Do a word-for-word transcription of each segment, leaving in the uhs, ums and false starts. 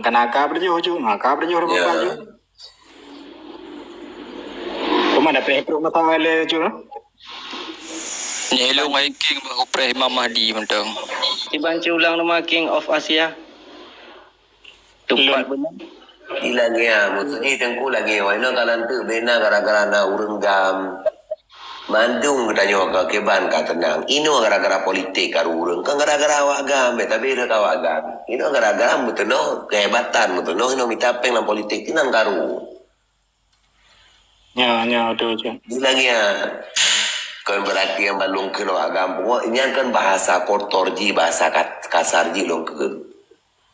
Kana ka beureujôh ju, ha, ka beureujôh Ya. Ju. Cuma dah peh trok mata le ju. Nyi lôn ranking bak upreh Imam Mahdi mantong. Iban ci ulang nama King of Asia. Teumpat Lôn. Beuna. Di lagèe, maksud jih Teungku lagèe, wah, inoe ka lanteuk bena gara-gara na ureueng GAM. Mandum geutanyoe ka kiban ka teunang. Inoe gara-gara politik karu ureueng, kan gara-gara awak GAM, bèk tabé rhot awak GAM. Inoe gara-gara meutunoh kehebatan, meutunoh inoe mita pèng lam politik, teunang karu. Nya, nya, beutôi, Cik. Di lagèe nyan, kon beurati nyang ban lôn kheun awak GAM pungo, nyan kan bahasa kotor jih, bahasa kat-, kasar jih lôn kheun.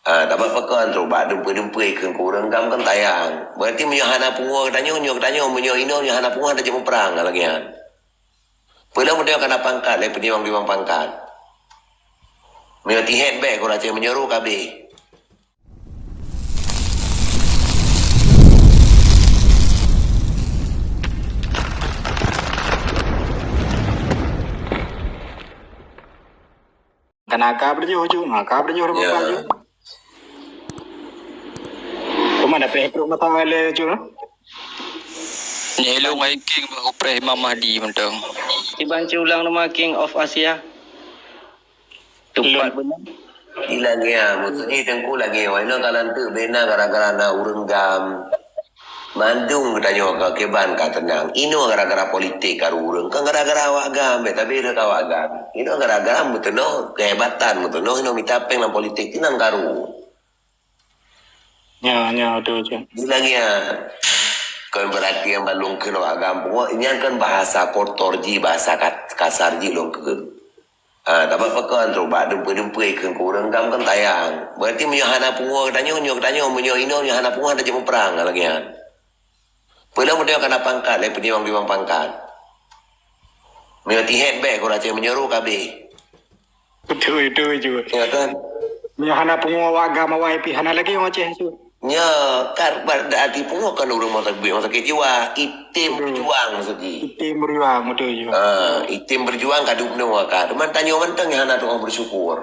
Ah, tabak pakon trok bak dumpeue-dumpeue kheun keu ureueng GAM kan tayang. Beurati meunyoe hana pungo geutanyoe, nyoe geutanyoe, meunyoe inoe nyoe hana pungo, hana jeuet muprang lagèe nyan. Peulom meunyoe kana pangkat lé peunyoe bak pangkat. Meunyoe tihet bèk keu Aceh meunyoe ru ka abéh. Kana ka beureujôh ju, ha, ka beureujôh Ya. Ju. Cuma dah peh trok mata le ju. Nyi lôn ranking bak upreh Imam Mahdi mantong. Iban ci ulang nama King of Asia. Teumpat Lôn. Beuna. Di lagèe, maksud jih Teungku lagèe, wah, inoe ka lanteuk bena gara-gara na ureueng GAM. Mandum geutanyoe ka kiban ka teunang. Inoe gara-gara politik karu ureueng, kan gara-gara awak GAM, bèk tabé rhot awak GAM. Inoe gara-gara meutunoh kehebatan, meutunoh inoe mita pèng lam politik, teunang karu. Nya, nya, beutôi, Cik. Di lagèe nyan, kon beurati nyang ban lôn kheun awak GAM pungo, nyan kan bahasa kotor jih, bahasa kat-, kasar jih lôn kheun. Ah, tabak pakon trok bak dumpeue-dumpeue kheun keu ureueng GAM kan tayang. Beurati meunyoe hana pungo geutanyoe, nyoe geutanyoe, meunyoe inoe nyoe hana pungo, hana jeuet muprang lagèe nyan. Peulom meunyoe kana pangkat lé peunyoe bak pangkat. Meunyoe tihet bèk keu Aceh meunyoe ru ka abéh. Beutôi, beutôi ju. Ya kan? Meunyoe hana pungo awak GAM awai pih hana lagèe ureueng Aceh ju. Nya, kan berarti pungo kan ureueng masa sakét, masa sakét jiwa, item Betul. Berjuang maksud jih. Item berjuang, beutôi ju. Ah, item berjuang ka duek nyoe ka. Teuma tanyoe mantong nyang hana tu'oh bersyukur.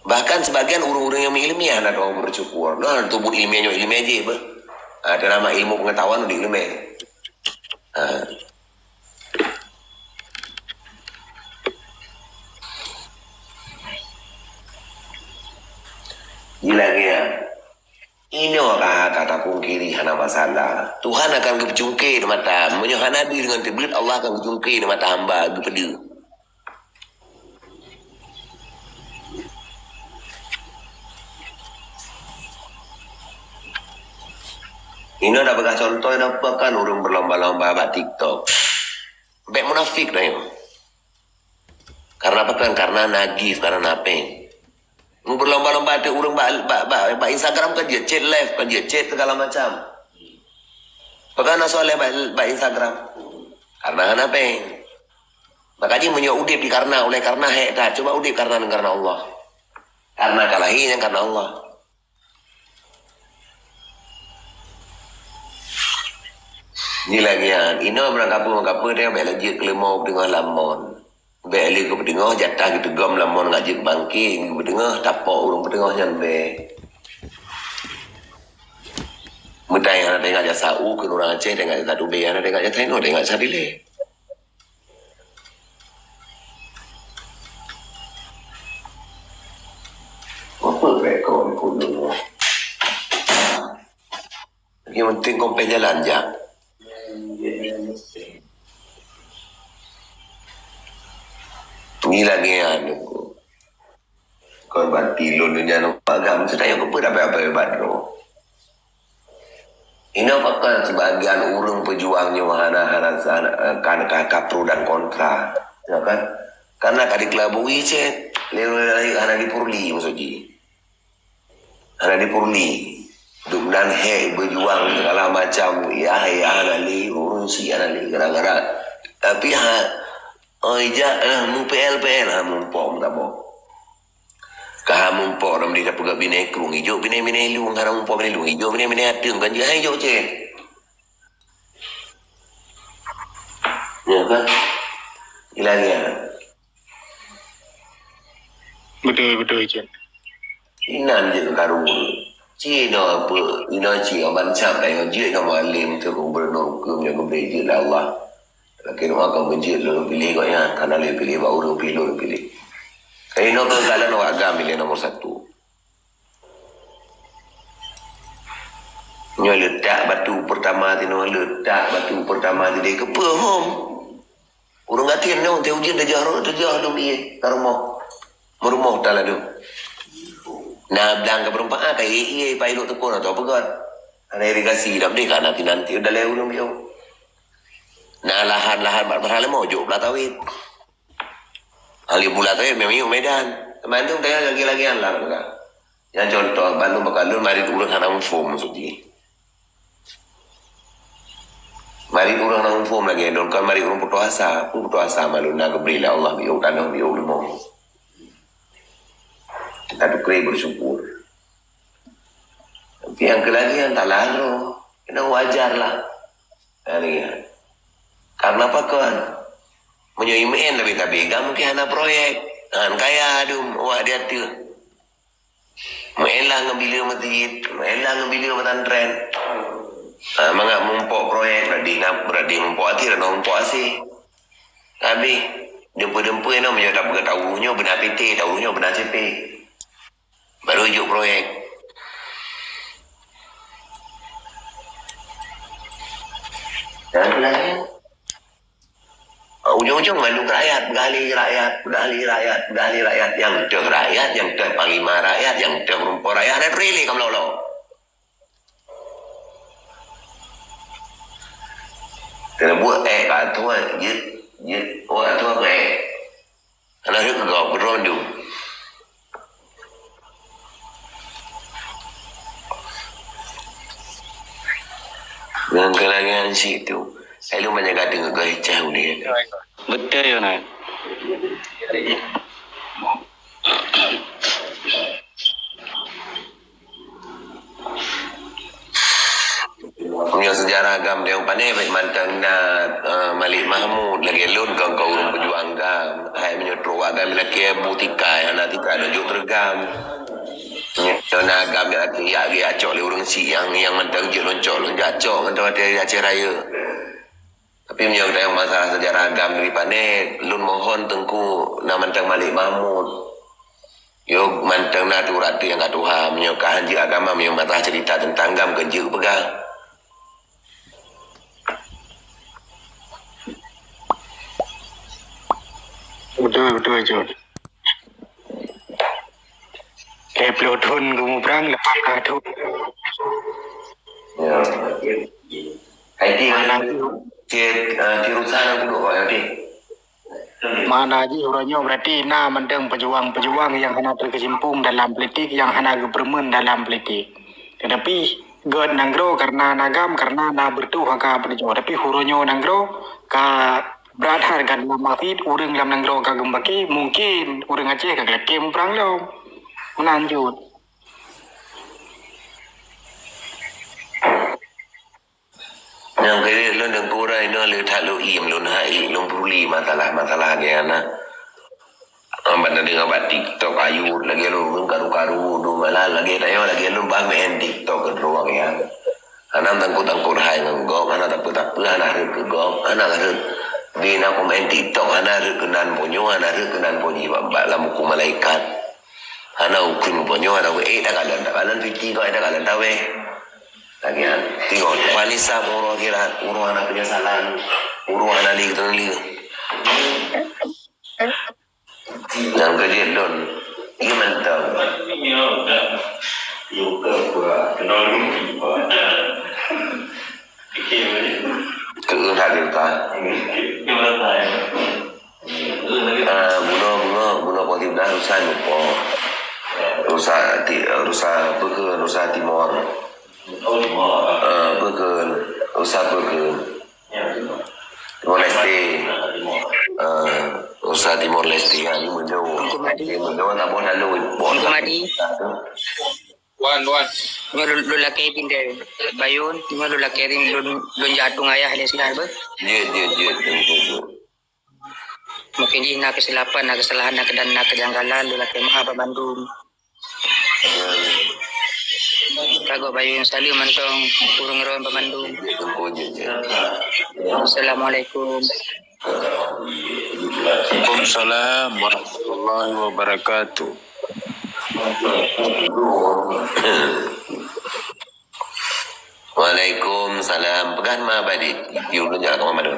Bahkan sebagian ureueng-ureueng nyang meuileumèe hana tu'oh bersyukur. Nah, tubuh ileumèe nyoe ileumèe jih beuh. Ah, dalam ilmu pengetahuan di ileumèe. Ah. Di lagèe nyan. Inoe ka, ka tapungkiri hana masalah. Tuhan akan geupeucungké di mata. Meunyoe hana deuh deungon teubiet, Allah akan geucungké di mata hamba geupeudeuh. Inoe dak peugah contoh, inoe peue kan ureueng berlomba-lomba bak TikTok. Bèk munafik dah nyoe. Karena apa kan? Karena nagih, karena napeng. Berlomba-lomba tu ureueng bak, bak, bak, bak Instagram kan jeuet chat live, kan jeuet chat segala macam. Peugah na soal bak, bak Instagram. Karena hana peng. Makanya meunyoe udép dikarena oleh karena hek that, cuba udép karena, karena Allah. Karena ka lahé nyan karena Allah. Nilai nyan, inoe meurangkapeue-meurangkapeue dia bèk laju keuleumô teungoh lam mon. Bèk lé geupeuteungoh jatah geuteugom lam mon ngajak bangke, geupeudeuh tapok ureueng peuteungoh nyan bèk. Meutai hana teuingat jasa u keu ureueng Aceh, teuingat jasa tubé, hana teuingat jasa inoe, teuingat jasa dilèe. Apa bèk kau ikut dulu? Yang penting kau peh jalan jak. Ni lagi anu. Kau banti lôn dunia nu agam sedaya kau pun dapat apa hebat tu. Inoe pakon sebagian ureueng peujuang nyoe hana, hana, hana, kan ka, ka pro dan kontra, ya kan? Karena ka dikelabui cit, lé ureueng laén hana dipurli maksud jih. Hana dipurli. Dum nan hek beujuang segala macam, ya, ya, hana lé, ureueng si hana lé, gara-gara. Tapi ha, oh, ija, eh, mu P L, P L, ha, mumpok, mutabok. Ka ha mumpok ram di dapur binéh krueng, ijok binéh-binéh lueng, ha mumpok binéh lueng, ijok binéh-binéh ateueng, kan jeuet hai ijok cit. Ya kan? Ilanya. Betul, betul, Cik. Inan je karu. Cit inoe peue, inoe cit bansa tanyoe jeuet ngon mualem teuh gubernur keu meunyoe geubri jeuet lé Allah. Lakèe nyoe ka meujeuet lôn piléh gobnyan, hana lé piléh bak ureueng pih lôn piléh. Inoe keu kalon awak GAM ilèe nomor satu. Nyoe leutak batu pertama tinoe, leutak batu pertama tinoe. Keupeue hom? Ureueng gasien nyoe teuh ujeuen teujoh ro-, teujoh dum ié ka rumoh. Meurumoh taladum. Na blang ka peureumpaan ka ié-ié pailok teukon atau peugöt. Hana irigasi dak deh ka na pinanti dalai ureueng biôh. Na lahan-lahan bak baraleumô jok blah sawit. Ahli bula sawit memang yuk medan. Bandum tanya lagi-lagi alam ka. Nyang contoh bandum bak lôn marit ureueng hana muphom maksud jih. Marit ureueng hana muphom lagèe lôn, kon marit ureueng putus asa. Peue putus asa malôn na geubri lé Allah biôh tanoh biôh leumô. Tatukré beusyukur. Tapi nyang keu lagèe nyan talah droe. Kena wajar lah. Nah, ni kan. Karena pakon? Meunyoe I M N leubeh tabé, kan mungkin hana proyek. Han kaya dum awak di ateueh. Meu'en lah ngon bileue meuseujid, meu'en lah ngon bileue pesantren. Ha, mangat meumpok proyek, berarti na, berarti meumpok até, dan meumpok asé. Habéh, dumpeue-dumpeue nyoe meunyoe tapeugah tahu nyoe beuna P T, tahu nyoe beuna C P. Baru jok proyek. Dan lain. Ujong-ujong mandum rakyat, peugah lé rakyat, peugah lé rakyat, peugah lé rakyat. Nyang teuh rakyat, nyang teuh panglima rakyat, nyang teuh rumpok rakyat, dan rili ka meulolo. Kena buet, eh, ka tuan, jeuet, jeuet, oh, ka tuan, eh. Hana rhot keu gob, keudroe mandum. Ngon keulangan situ, lalu meunjaga teungku goh cah ulèe. Beutôi, Yonan. Meunyoe seujarah GAM nyang pané, bèk mantong na, eh, Malik Mahmud lagèe lôn kon, kon ureueng peujuang GAM. Hai meunyoe trok bak GAM lakèe bu tikai, hana tikai lôn jok treuk GAM. Meunyoe na GAM nyang lakèe jak geucok lé ureueng syiek nyang, nyang mantong jeuet lôn cok, lôn jak cok mantong watèe di Aceh Rayeuk. Tapi meunyoe geutanyoe masalah seujarah GAM di pané, lôn mohon Teungku na mantong Malik Mahmud. Yo mantong na tu ratu nyang ka tuha, meunyoe ka han jeuet agama, meunyoe masalah cerita teuntang GAM keu jeuet peugah. Beutôi, beutôi, Jun. Lhèe ploh thôn geumuprang, leupah ka thôn. Ya. Hai, Ti, mana? Cit, eh, Ti Rusa na geuduek, hai, Ti. Mana jih uroe nyoe berarti na mantong peujuang-peujuang nyang hana teukeusimpung dalam politik, nyang hana geupeureumeun dalam politik. Tetapi gèt nanggroe karena na GAM, karena na beureutoh haka peutujoh. Tapi uroe nyoe nanggroe ka brat that ka dalam akhé, ureueng lam nanggroe ka geumeupaké, mungkin ureueng Aceh ka geulakèe muprang lom. Meunan jeuet. Nyang keuneuk lôn deungku uroe nyoe le that lôn iem, lôn hai, lôn puli masalah-masalah geuh na. Ban na deungoe bak TikTok ayut lagèe lôn karu-karu, dum malah lagèe tanyoe lagèe lôn bah main TikTok keudroe ya. Hana tangkot-tangkot hai ngon gob, hana tapeue-tapeue, hana rhot keu gob, hana rhot. Di na komen TikTok, hana rhot keunan ponyo, hana rhot keunan ponyi bak, bak lam buku malaikat. Hana ukeue ponyo, hana ukeue, eh, takalon, takalon piti kok, eh, takalon taweh. Lagèe nyan, tengok, Vanessa pun uroe akhirat, uroe hana penyesalan, uroe hana lé keudroe lé. Nyang keujeuet lôn, ié mantong. Keu that leuka. Ah, bunoe, bunoe, bunoe positif dah, rusa lupa. Rusa ti-, rusa apa ke, rusa Timor. Ah, apa ke, rusa apa ke. Timor Leste. Ah, usaha Timor Leste kan, ni benda. Teungku Madi. Benda tak boleh lalu. Teungku Madi. Wan, wan. Nyoe lôn, lôn lakèe bin deh. Bayun, nyoe lôn lakèe bin lôn, lôn jatuh ayah dia sila beuh. Jeuet, jeuet, jeuet, jeuet, jeuet. Mungkin jih na keusilapan, na keusalahan, na keudan, na keujanggalan, lôn lakèe meu'ah bak bandum. Ka gob bayeue saleuem mantong ureueng droen banmandum. Assalamualaikum. Waalaikumsalam warahmatullahi wabarakatuh. Waalaikumsalam. Peugah ma Abadi. Yuk, lu nyak ka ma Abadi.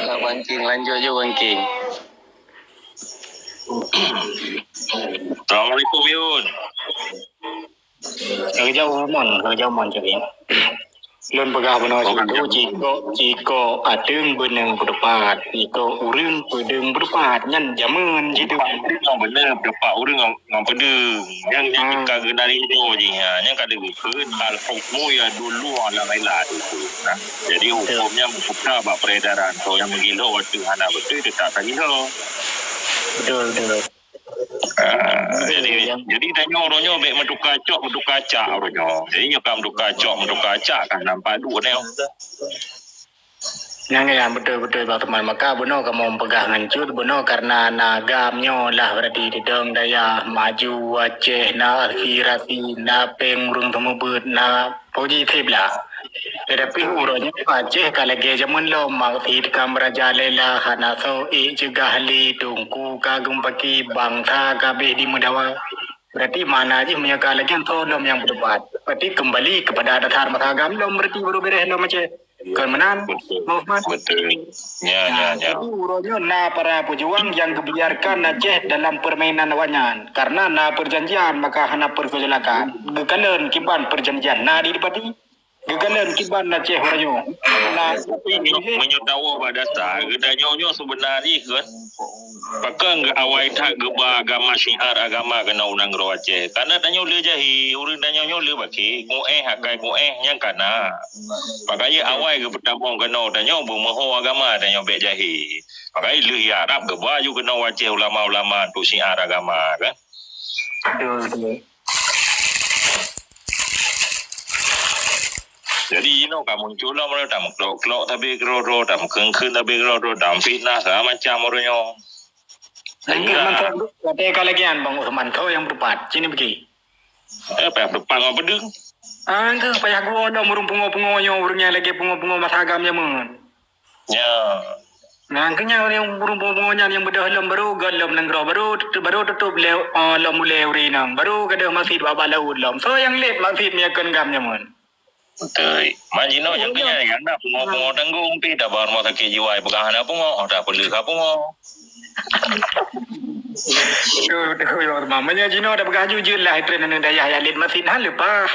Nak banking, lanjut je banking. Assalamualaikum, Yun. Ka geujaweueb mon, ka geujaweueb mon, Cik. Lôn peugah bunoe situ, cikok, cikok ateueng beuneueng peutupat, cikok ureueng peudeueng peutupat, nyan jameun jitu. Ureueng nyang beuneueng peutupat, ureueng nyang, nyang peudeueng, nyan, nyan ka geunari droe jih, ha, nyan ka geukheun al-hukmu yadullu ala ghillah. Nah, jadi huköm nyan meuputra bak peredaran, soe nyang meugilo watèe hana beutôi teutap tagilo. Betul, betul. Ah, jadi, jadi tanyoe uroe nyoe bèk meutuka cok, meutuka cak uroe nyoe. Jadi nyoe ka meutuka cok, meutuka cak ka nampak duek nyoe. Nyang ya, beutôi-beutôi Bang Teman. Maka bunoe kamoe peugah ngon cut, bunoe karena na GAM nyoe lah berarti didong dayah maju Aceh, na aspirasi, na pèng ureueng seumeubeuet, na puji seb lah. Tetapi uroe nyoe Aceh ka lagèe jameun lom, mak sit ka meurajalela, hana soe ék ceugah lé, teungku ka geumeupaké, bansa ka abéh dimeudawa. Berarti makna jih meunyoe ka lagèe nyan soe lom nyang peutupat. Berarti kembali kepada dasar masa GAM lom, berarti baru beres lom Aceh. Kon meunan, Bang Usman? Betul. Ya, ya, ya. Jadi uroe nyoe na para pejuang nyang geubiarkan Aceh dalam permainan awaknyan. Karena na perjanjian, maka hana pergejolakan. Geukalon kiban perjanjian na di Dipati. Geukalon kiban Aceh uroe nyoe. Na, tapi meunyoe, meunyoe tawoe bak dasar, geutanyoe nyoe seubeuna jih kon. Pakon geu-, awai that geuba agama, syiar agama keunoe u nanggroe Aceh. Karena tanyoe le jahé, ureueng tanyoe nyoe le bakèe, kuéh akai kuéh nyang kana. Pakon awai geupeutamong keunoe tanyoe beumeuho agama tanyoe bèk jahé. Pakon lheueh ya Arab geuba ju keunoe Aceh ulama-ulama untuk syiar agama kan. Betul, betul. Jadi, inoe ka muncul lom, tameuklok-klok tabi keudroe-droe, tameukheun-kheun tabi keudroe-droe, tamfitnah, segala macam uroe nyoe. Sehingga mantong, watèe ka lagèe nyan, Bang Usman, soe nyang peutupat? Cit nibak. Eh, payah peutupat ngon peudeueng. Ah, keuh payah geuwoe lom ureueng pungo-pungo nyoe, ureueng nyang lagèe pungo-pungo masa GAM jameun. Ya. Nah, keuh nyan ureueng pungo-pungo nyan nyang beudôh lom baru göt lom nanggroe, baru, baru tutôp lé, eh, lom ulèe ureueng inong, baru gadôh masjid bak, bak laôt lom. Soe nyang lét masjid meunyo kon GAM jameun? Beutôi. Man jinoe nyang keu nyan, nyang na pungo-pungo tanggong pih, tabah rumoh sakét jiwa, peugah hana pungo, oh, dah peuleueh ka pungo. Beutôi, beutôi, ya, Bang. Meunyoe jinoe tapeugah jujur lah, trön aneuk dayah nyang lét masjid hana leupah.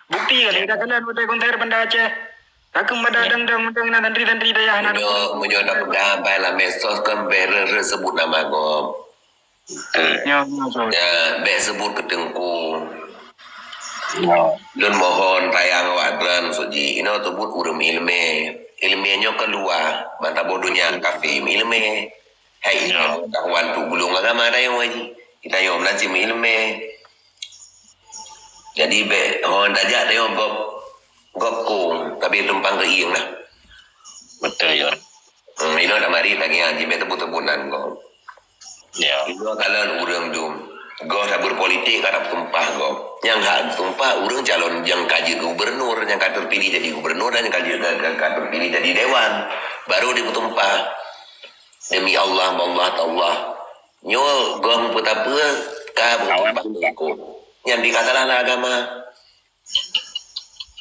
Bukti kan, ya, kita kalon watèe konser Banda Aceh. Takheun pada dang-dang, dang na santri-santri dayah na. Meunyoe, meunyoe tapeugah bak lam medsos kan bèk re-re seubut nama gob. Ya, ya, betul. Ya, bèk seubut keu teungku. Ya. Lôn mohon tayang awak droen, Soe Ji. Inoe teubiet ureueng ileumèe. Ileumèe nyoe keuluwa, ban saboh donya kafé ileumèe. Hai, ya, ileumèe pengetahuan untuk gulong agama tanyoe, Ji. Tanyoe meunan cit ileumèe. Jadi, bèk hon tajak tanyoe gob, gob kong, tapi tumpang keuieng lah. Beutôi, ya. Hmm, inoe dak marit lagèe nyan, jibèk teupeu-teupeu nan gob. Ya. Inoe kalon ureueng dum. Gob dak berpolitik ka dak peutumpah gob. Nyang hak peutumpah ureueng calon nyang ka jeuet gubernur, nyang ka terpilih jadi gubernur dan nyang ka jeuet, ka, ka terpilih jadi dewan. Baru dipeutumpah. Demi Allah, Allah, Allah. Nyoe gob peutapeue ka peutumpah ikot. Nyan pih ka salah lah agama.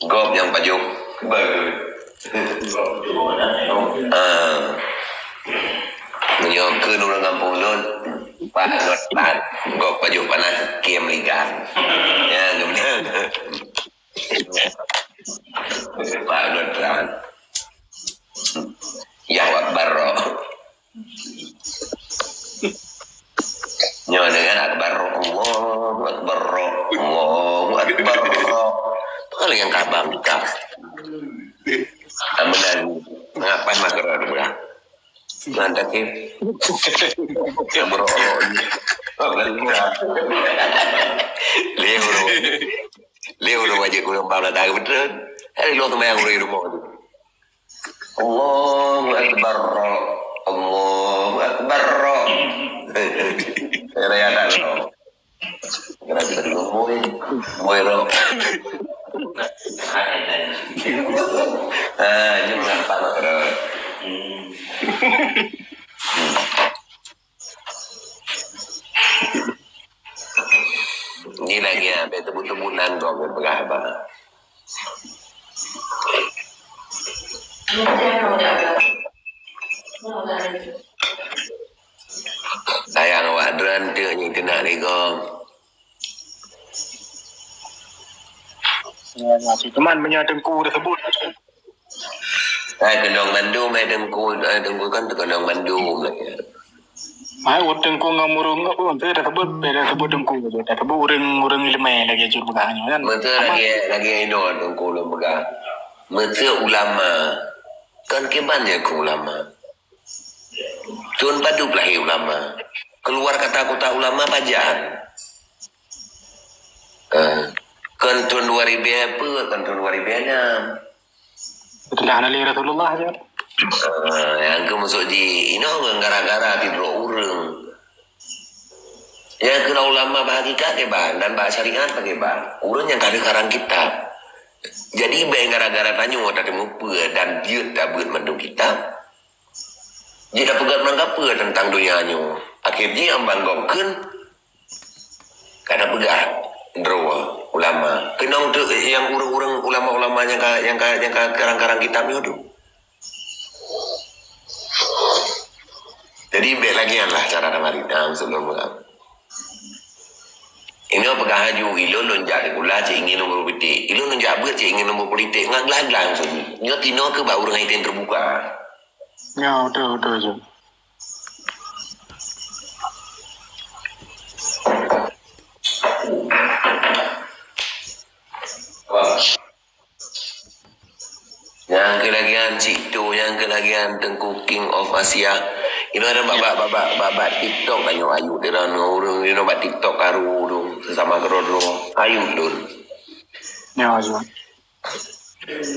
Gob nyang pajoh bageue. Ah. Meunyoe kheun ureueng gampông lôn, Pak Notlan, gob pajoh panas kiem ligan. Ya, kemudian Pak Notlan. Allahu Akbar. Nyoe dengan akbar, Allahu Akbar, Allahu Akbar. Apa lagi yang kabang kita? Amunan ngapain masker ada berah? Mantap ya. Yang berokok. Leo, leo wajib kurang paham lah tahu betul. Hari luar tu main rumah tu. Allahu Akbar. Ni lagèe, bèk teubut-teubut nan gob, bèk peugah haba. Sayang awak droeneuh teuk nyang keuneuk lé gob. Ya, ya, cit teuma meunyoe Teungku teusebut. Hai, keunong mandum, hai Teungku, hai Teungku kan keunong mandum lagèe. Hai, ureueng Teungku ngon ureueng apa, teusebut, beda sebut Teungku je. Teusebut ureueng, ureueng ileumèe lagèe jeuet peugah nyoe kan. Beutôi lagèe, lagèe inoe Teungku lôn peugah. Meuseu ulama. Kan kiban nyan keu ulama. Thôn padub lahé ulama. Keuluar kata-kata ulama pajan. Eh, kon thôn dua ribèe peuet, kon thôn dua ribèe nam. Seuteulah hana lé Rasulullah je. Eh, nyang keu maksud jih, inoe ngon gara-gara sidroe ureueng. Nyang keu ulama bak hakikat kiban dan bak syariat kiban. Ureueng nyang ka deuh karang kitab. Jadi, bèk gara-gara tanyoe tateumeupeue dan jeuet tabeuet mandum kitab. Jeuet tapeugah meunan kapeue teuntang donya nyoe. Akhé jih ambang gob kheun ka tapeugah droe ulama. Keunong teuk nyang ureueng-ureueng ulama-ulama nyang ka, nyang ka, nyang ka karang-karang kitab nyoe tu. Jadi, bèk lagèe nyan lah cara tamarit. Nah, maksud lôn peugah. Inoe peugah laju, ilôn lôn jak sikula cit ingin lôn beuet politik. Ilôn lôn jak beuet cit ingin lôn beuet politik. Ngat glah-glah maksud jih. Nyoe tinoe keuh bak ureueng nyang teubuka. Ya, beutôi, beutôi, Jun. Nyang keu lagèe nyan cit tu, nyang keu lagèe nyan Teungku King of Asia. Inoe ada bak, bak, bak, bak, bak, bak TikTok tanyoe ayut dira ngon ureueng, inoe bak TikTok karu tu, sesama keudroe-droe. Ayut lôn. Ya, Jun.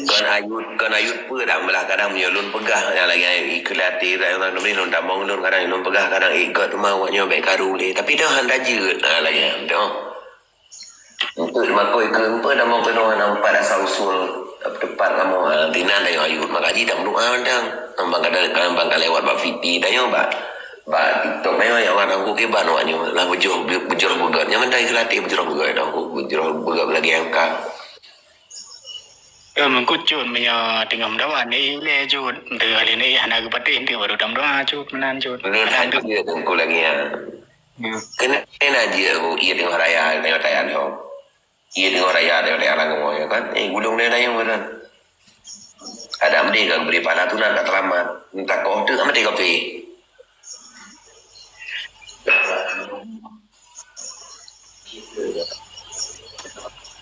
Kon ayut, kon ayut peue dak, malah kadang meunyoe lôn peugah nyang lagèe ikeu lé até, lôn tamong lôn kadang lôn peugah kadang ikot teuma awak nyoe bèk karu lé. Tapi dah hana jeuet, ha, lagèe nyan tu. Untuk makoi keu peue tamong keunoe hana meupat asal usul teupat kamoe, ha, tinan tanyoe ayut maka jih tameudoa mantong. Ambang ka, ambang ka lewat bak fiti tanyoe bak, bak TikTok tanyoe, ya Allah, Teungku kiban awak nyoe lah beujroh, beujroh beugöt. Nyang mantong ikeu lé até beujroh beugöt, Teungku beujroh beugöt lagèe nyang ka. Kon meukucut meunyoe teungoh meudoa, ni ilèe cut. Teuka lé ni hana geupatéh, teuka baru tameudoa cut, meunan cut. Ulôn hana jeuet Teungku lagèe nyan. Hmm. Keuneuk na jeuet Teungku, ié teungoh raya, teungoh tayang nyoe. Ié teungoh raya, teungoh tayang lagoe nyoe kan. Eh, gulong na dayong kan. Adam deh ka geubri pahala tunan ka seulamat. Entah kau tu amat kafé.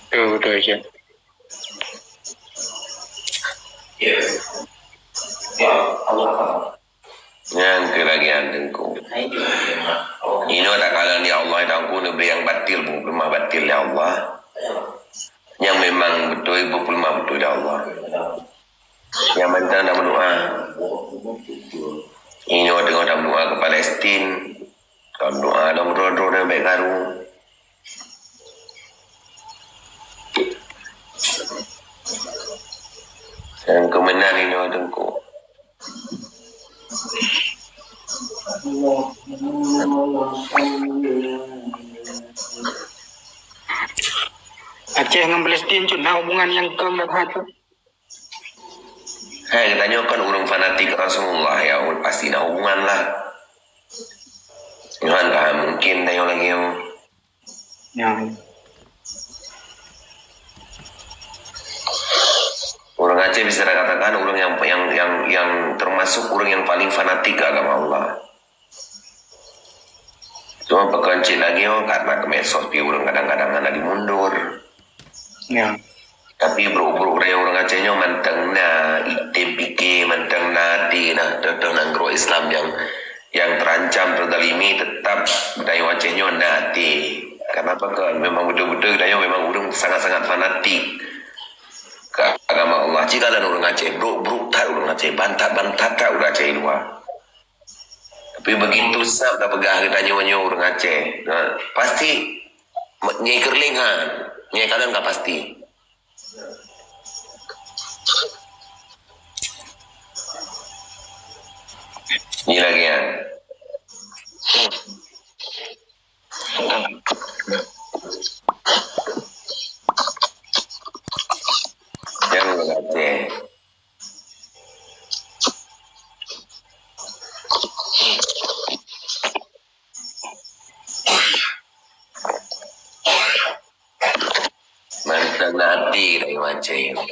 Betul, betul, Cik. Nyan keu lagèe nyan Teungku. Inoe takalon ya Allah, Teungku neubri nyang batil, beupeuleumah batil ya Allah. Nyang memang beutôi, beupeuleumah beutôi ya Allah. Nyang mantong tameudoa. Inoe teungoh tameudoa keu Palestin. Tameudoa lom droe-droe nyang bèk karu. Nyang keu meunan inoe Teungku. Aceh ngon Palestin cut na hubungan nyang keu meuhat tu. Hai, geutanyoe kan ureueng fanatik Rasulullah, ya, pasti na hubungan lah. Nyoe kan mungkin tanyoe lagèe nyoe. Ya. Ureueng Aceh bisa dikatakan ureueng yang, yang, yang, yang termasuk ureueng yang paling fanatik ke agama Allah. Cuma pakon cit lagèe nyoe, karena keu medsos pih ureueng kadang-kadang hana dimundur. Ya. Tapi brok-brok ureueng Aceh nyoe mantong na item pike, mantong na até na, contoh nanggroe Islam yang, yang terancam terzalimi, tetap geutanyoe Aceh nyoe na até. Kenapa kan? Memang betul-betul geutanyoe memang ureueng sangat-sangat fanatik ke agama Allah. Cit kalon ureueng Aceh, brok-brok that ureueng Aceh, bantat-bantat that ureueng Aceh luwa. Tapi begitu sab tapeugah geutanyoe nyoe ureueng Aceh, nah, pasti me-, nyai keureulengan, nyai kalon ka pasti. Ni lagi ya. Jangan lagi. Mantap hati dari macam.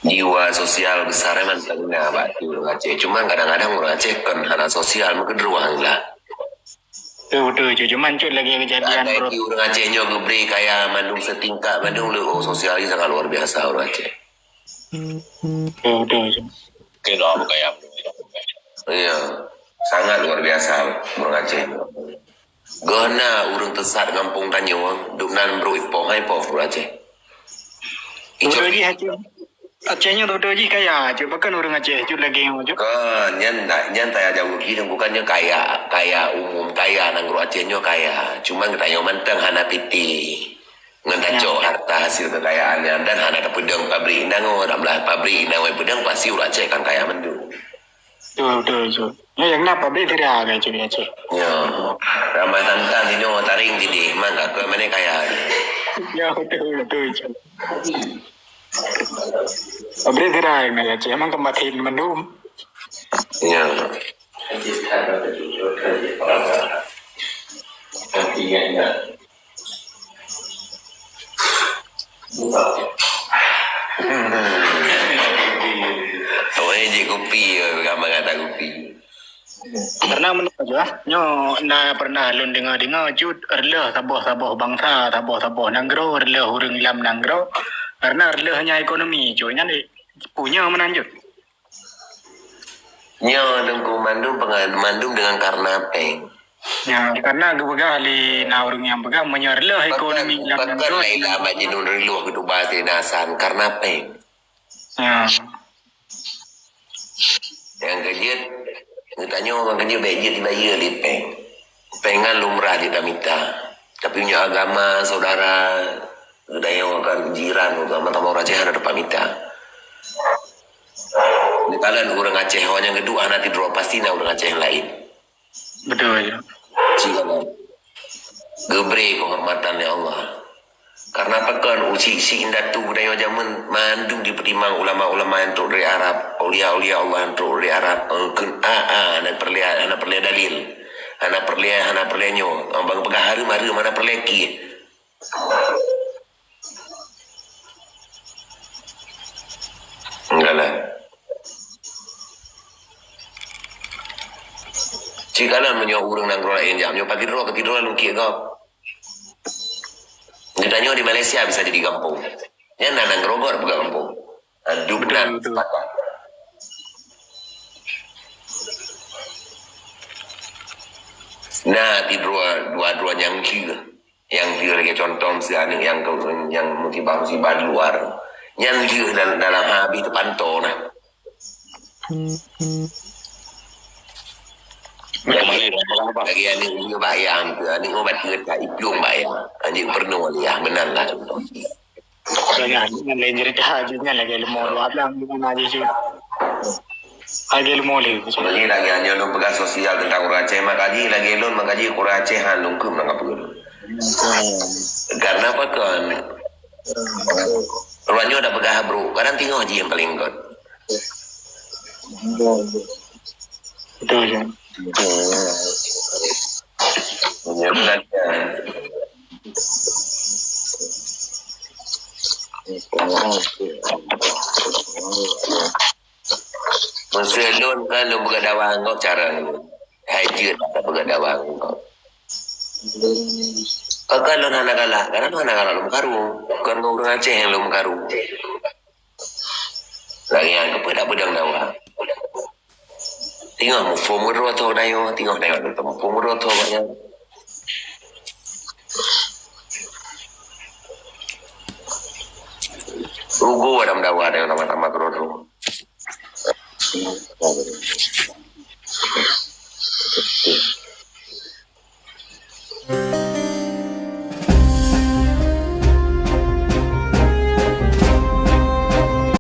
Jiwa sosial besar memang teungoh bak ureuëng Aceh. Cuma kadang-kadang ureuëng Aceh kon hana sosial, meukeudroe lah. Betul, betul. Cuma cut lagi kejadian. Ada ureuëng Aceh nyoe geubri kaya mandum setingkat mandum leuh, oh, sosial sangat luar biasa ureuëng Aceh. Betul, betul. Kira apa kaya? Iya, sangat luar biasa ureuëng Aceh. Geuhna ureuëng teusat gampông tanyoe, dubnan brok ipoh hai poh ureuëng Aceh. Betul jih Aceh. Aceh nyoe betul jih kaya, cuma kan ureuëng Aceh cut lagi nyoe cut. Kan nyan nyan saya jawab gini, bukannya kaya, kaya umum, kaya nanggroe Aceh nyoe kaya. Cuma tanyoe manteng hana piti. Ngon tacok harta hasil kekayaan nyan dan hana tapeudong pabrik inong, oh, dak blah pabrik inong peudong pasti ureuëng Aceh kan kaya mandum. Betul, betul, betul. Ya, yang na pabrik tidak ada cuy Aceh. Ya, ramai tantang di nyoe taring di deh, mang kakak mana kaya. Ya, betul, betul, cuy. Pabrik tidak yang na Aceh, emang tempat hidup mandum. Ya. Oh, eh, jik kupi, eh, gambar kata kupi. Karena menurut saya, nyo na pernah lôn dengar-dengar cut reuloh saboh-saboh bangsa, saboh-saboh nanggroe, reuloh ureuëng lam nanggroe. Karena reuloh hanya ekonomi cut nyan deh. Punya menanjut. Nyoe teungku mandum penga-, mandum dengan karena péng. Ya, karena geupeugah lé na ureuëng nyang peugah meunyoe reuloh ekonomi lam Pakon Laila Majnun reuloh geutuba Saidina Hasan karena péng. Ya. Nyang keujeuet, geutanyoe nyang keujeuet bék jeuet dibayeue lé péng. Péng nyan lumrah jeuet tamita. Tapi meunyoe agama, saudara, geutanyoe kan jiran, agama tamong ureuëng Aceh hana teupamita. Misalnya ureuëng Aceh ho nyang geuduek hana tidroe, pasti na ureuëng Aceh laén. Betul. Cik Anam. Geubri keuhormatan lé Allah. Karena pakon usi-usi indatu geutanyoe jameun mandum jipeutimang ulama-ulama nyang trok dari Arab, aulia-aulia Allah nyang trok dari Arab, eh, kheun a a hana peureulée, hana peureulée dalil, hana peureulée, hana peureulée nyoe, bang peugah hareuem-hareuem hana peureulée kih. Enggak lah. Cik kala meunyoe ureuëng nanggroe laén jak, meunyoe pagi droe keu tidroe lungkiek gob. Geutanyoe di Malaysia bisa jadi gampông. Nyan na nanggroe gob peugah gampông. Dubnan sepakat. Na tidroe dua-dua nyang lheueh. Nyang lheueh lagée contoh si aneuk nyang, nyang musibah-musibah di luar. Nyang lheueh dalam, dalam habéh teupantoe na. Lagi aneuk lheueh bak yah, aneuk ubat lheueh ka iplueng bak yah. Anjing peurunoe lé yah, meunan lah contoh. Nyan, nyan laén cerita, nyan lagée leumo dua blang, di mana aja sih. Lagée leumo lé. Jadi lagée nyoe lôn peugah sosial tentang ureuëng Aceh, maka ji lagée lôn, maka ji ureuëng Aceh han lôn keuem nang kapeue. Karena apa kan? Ureuëng nyoe dah peugah brok, kadang tingoh ji nyang paling kot. Betul, ya. Betul. Ya, bukan. Masa lôn kan lôn peugah dawa ngon cara lôn. Hai jeuet tak peugah dawa ngon. Kan lôn hana galak, karena lôn hana galak lôn meukaru. Bukan ngon ureuëng Aceh nyang lôn meukaru. Lagée nyan keupeue dak peudong dawa. Tingoh muphom keudroe tho dayoe, tingoh dayoe tho muphom keudroe tho banyak. Rugoe lam dawa dayoe tambah-tambah keudroe tho.